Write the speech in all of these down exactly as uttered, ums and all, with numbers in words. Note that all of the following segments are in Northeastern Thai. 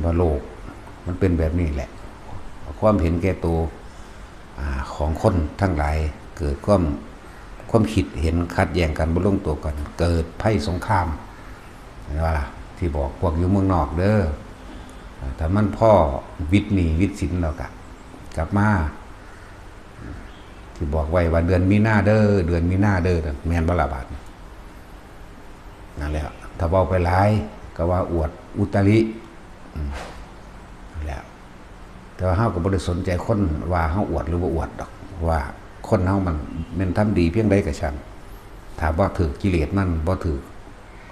ว่าโลกมันเป็นแบบนี้แหละ ความเห็นแก่ตัว อ่า ของคนทั้งหลาย เกิดความ ความคิดเห็นขัดแย้งกัน บ่ลงตัวกัน เกิดภัยสงคราม เห็นว่าล่ะ ที่บอกพวกอยู่เมืองนอกเด้อ อ่า ถ้ามันพอวิดหนี้วิดสินแล้วก็กลับมา ที่บอกไว้ว่าเดือนมีนาเด้อ เดือนมีนาเด้อ แม่นบ่ล่ะบาดนี้ นั่นแหละ ถ้าเว้าไปหลายก็ว่าอวดอุตริ อืม นั่นแหละ แต่ว่าเฮาก็บ่ได้สนใจคนว่าเฮาอวดหรือบ่อวดดอก ว่าคนเฮามันแม่นทำดีเพียงใดก็ช่าง ถ้าบ่ถืกกิเลสมัน บ่ถืก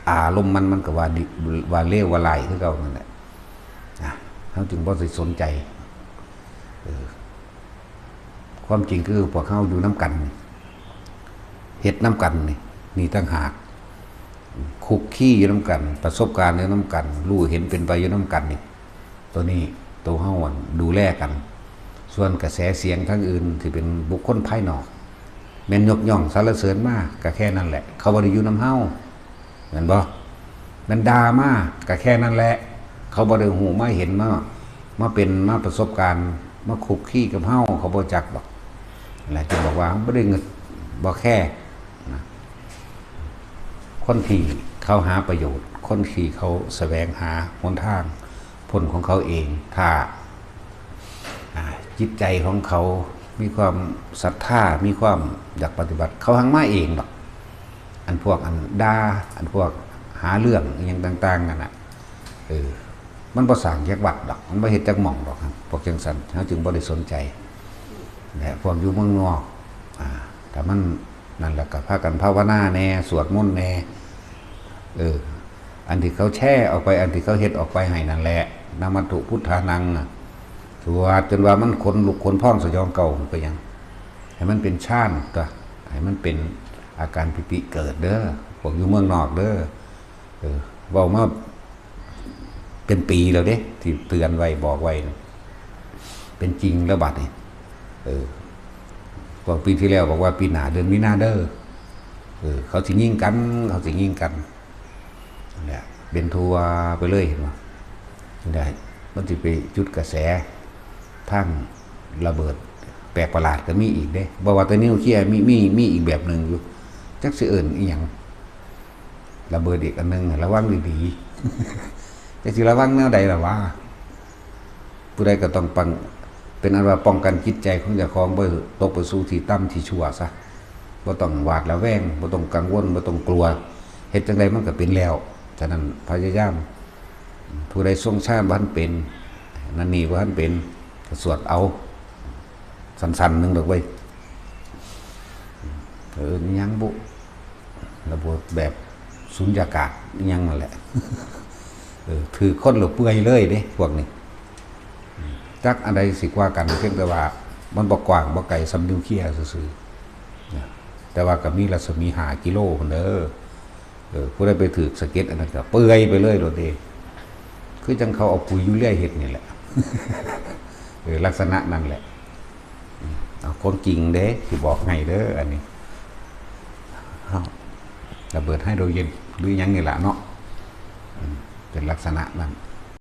อารมณ์มัน มันก็ว่าดี ว่าเลวว่าร้ายคือเก่านั่นแหละ นะ เฮาจึงบ่ได้สนใจ เออ ความจริงคือพวกเฮาอยู่นำกัน เฮ็ดนำกันนี่ นี่ต่างหาก คุกคีอยู่นำกัน ประสบการณ์อยู่นำกัน รู้เห็นเป็นไปอยู่นำกันนี่ ตัวนี้ ตัวเฮาอะดูแลกัน ส่วนกระแสเสียงทางอื่นที่เป็นบุคคลภายนอก แม่นยกย่องสรรเสริญมาก็แค่นั้นแหละ เขาบ่ได้อยู่นำเฮา แม่นบ่ แม่นด่ามาก็แค่นั้นแหละ เขาบ่ได้ฮู้มาเห็นมา มาเป็น มาประสบการณ์ มาคุกคีกับเฮา เขาบ่จักดอก นั่นแหละจึงบอกว่าบ่ได้งึด บ่แคร์ นะ คนที่เขาหาประโยชน์ คนที่เขาแสวงหาหนทางพ้นของเขาเอง ถ้า อ่า จิตใจของเขามีความศรัทธา มีความอยากปฏิบัติ เขาหังมาเองดอก อันพวกอันด่า อันพวกหาเรื่องอิหยังต่างๆนั่นน่ะ เออ มันบ่สร้างจักวัดดอก มันบ่เฮ็ดจักหม่องดอกครับ พวกจังซั่น เฮาจึงบ่ได้สนใจ และพวกอยู่เมืองนอก อ่า ถ้ามันนั่นแหละก็พากันภาวนาแหน่ สวดมนต์แหน่ เออ อันที่เขาแชร์ออกไป อันที่เขาเฮ็ดออกไปให้นั่นแหละ นะมัตถุพุทธานังน่ะ สวดจนว่ามันขนลุกขนพองสยองเกาไปยัง ให้มันเป็นฌานตัว ให้มันเป็นอาการปิติเกิดเด้อ พวกอยู่เมืองนอกเด้อ เออ เว้ามาเป็นปีแล้วเด้ ที่เตือนไว้บอกไว้น่ะ เป็นจริงแล้วบัดนี้ เออ พวกปีที่แล้วบอกว่าปีหน้าเดือนมีนาเด้อ เออ เขาสิยิงกัน เขาสิยิงกัน เนี่ย เป็นทั่วไปเลย เห็นบ่ เนี่ย มันสิไปจุดกระแส ทางระเบิดแปลกประหลาดก็มีอีกเด้ บ่ว่าแต่นิวเคลียร์ มี มี มีอีกแบบหนึ่งอยู่ จักสิเอิ้นอีหยัง ระเบิดอีกอันหนึ่ง ระวังดีๆ จักสิระวังแนวใดล่ะวะ ผู้ใดก็ต้องปัง เป็นอันว่าป้องกันจิตใจของเจ้าของบ่ให้ตกไปสู่ที่ต่ำที่ชั่วซะ บ่ต้องหวาดระแวง บ่ต้องกังวล บ่ต้องกลัว เฮ็ดจั่งใดมันก็เป็นแล้ว ฉะนั้นพยายาม ผู้ใดทรงฌานบ่ทันเป็น นั่นนี่บ่ทันเป็น ก็สวดเอา สั้นๆหนึ่งดอกเว้ย เออ ยังบุ ระเบิดแบบสุญญากาศอิหยังนั่นแหละ เออ ถืกคนละเปื่อยเลยเด้ พวกนี้ จักอันใดสิกว่ากัน เพียงแต่ว่ามันบ่กว้างบ่ไกลส่ำนิวเคลียร์ซื่อๆ นะ แต่ว่าก็มีรัศมีห้ากิโลพุ้นเด้อ เออ ผู้ใดไปถืกสะเก็ดอันนั้นก็เปื่อยไปเลยโลดเด้ คือจั่งเขาเอาปุ๋ยยูเรียเฮ็ดนี่แหละ เออ ลักษณะนั่นแหละ เอาความจริงเด้ สิบอกให้เด้อ อันนี้ เอ้า ระเบิดไฮโดรเจนหรือหยังนี่ล่ะเนาะ อืม เป็นลักษณะนั้น